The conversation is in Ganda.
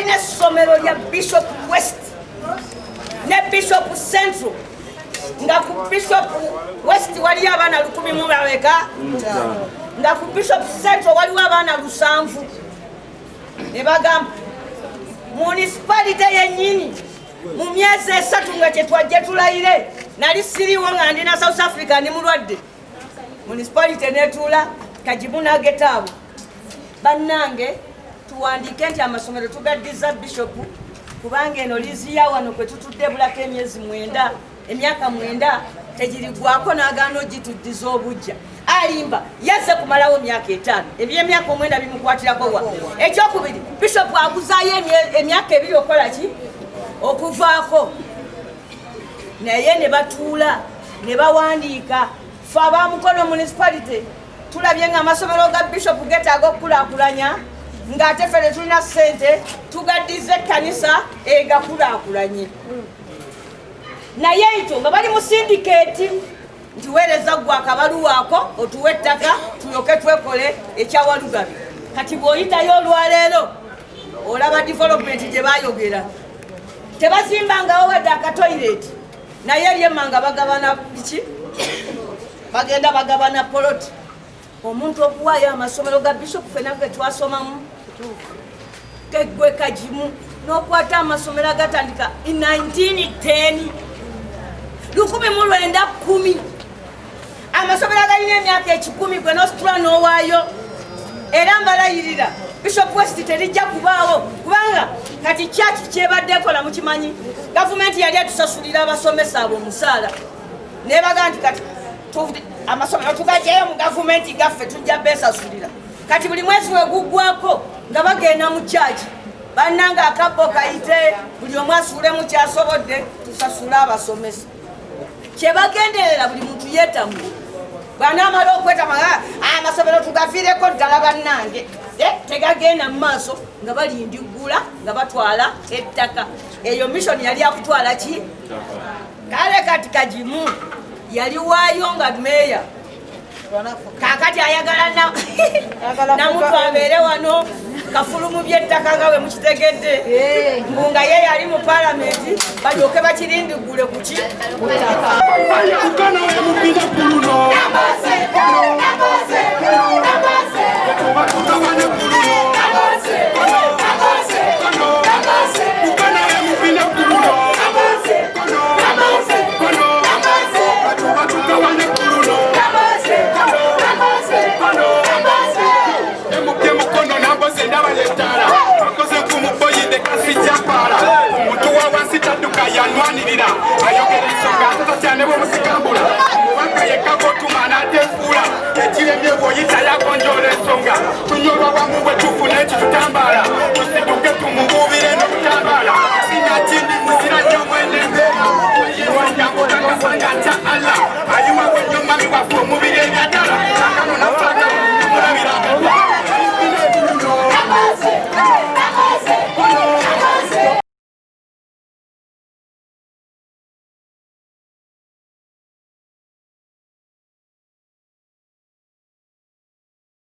Twalina essomero lya Bishop West ne Bishop Central, nga ku Bishop West waliyo abaana lukumi mu baweka, nga ku Bishop Central waliwo abaana 7. Ne bagamba municipality yennyini mu myezi 3 nga kyetwajje tulayire, nali siriwo nga ndi na South Africa, ndi mulwadde. Municipality netuula, Kagimu nagetaabo, bannange, tuwandiike nti amasomero tugaddiza bishopu, kubanga eno lease ya wano kwe tutudde bulako emyezi 9, emyaka 9 tegirigwako. N'agaana ogituddiza obujja. Alimba, yazze kumalawo myaka 5, ebyemyaka 9 bimukwatirako wa? Ekyokubiri, bishopu aguzaayo emyaka 2 okukola ki? Okuvaako. Naye ne batuula ne bawandiika, fe abamukono municipality tulabye nga amasomero ga bishopu getaaga okukulaakulanya, ng'ate ffe tetulina ssente, tugaddiza ekkanisa egakulaakulanye. Naye ekyo nga bali mu syndicate nti weereza gwe akabaluwaako otuwe ettaka tulyoke twekole ekyawalugabi. Kati bw'oyitayo olwaleero olaba development gye bayogera, tebazimbangawo wadde akatoilet, naye eryemmanga bagabana biki? Bagenda bagabana poloti. Omuntu okuwaayo amasomero ga bishop, fena ge twasomamu, gwe Kagimu n'okwata amasomero agatandika 1910, 1910, amasomero agalina emyaka 100, gwe nositula n'owaayo. Era mbalayirira, Bishop West terijja kubaawo, kubanga kati kyaki kyebadde ekola mukimanyi? Gavumenti yali etusasulira abasomesa abo omusaala, nebaga nti kati amasomero tugagyeyo mu gavumenti gaffe, tujja besasulira. Kati buli mwezi weguggwako nga bagenda mu kyaki, bannanga akabbo kayite, buli omu asuulemu kyasobodde, tusasule abasomesa. Kyebagenderera buli muntu yeetamu, bwanaamala okwetama, amasomero tugaviireko ddala, bannange, tegagenda mu maaso, nga balindiggula nga batwala ettaka. Eyo mission yali akutwala ki? Kale kati Kagimu yali waayo nga meeya, kakati ayagala namuntu abeere wano kafulu mu byettaka nga bwe mukitegedde, mbu nga ye yali mu palamenti, balyoke bakirindiggule kuki? Mukana we mupinda kuluno tugawane kuluno. Mukana we mupinda kuluno tuba tugawane kuluno. Emupye mukono namboze ndabaleetala akoze ku muboyide kasijja paala. Omuntu wa wansi tadduka, yanwanirira ayogera.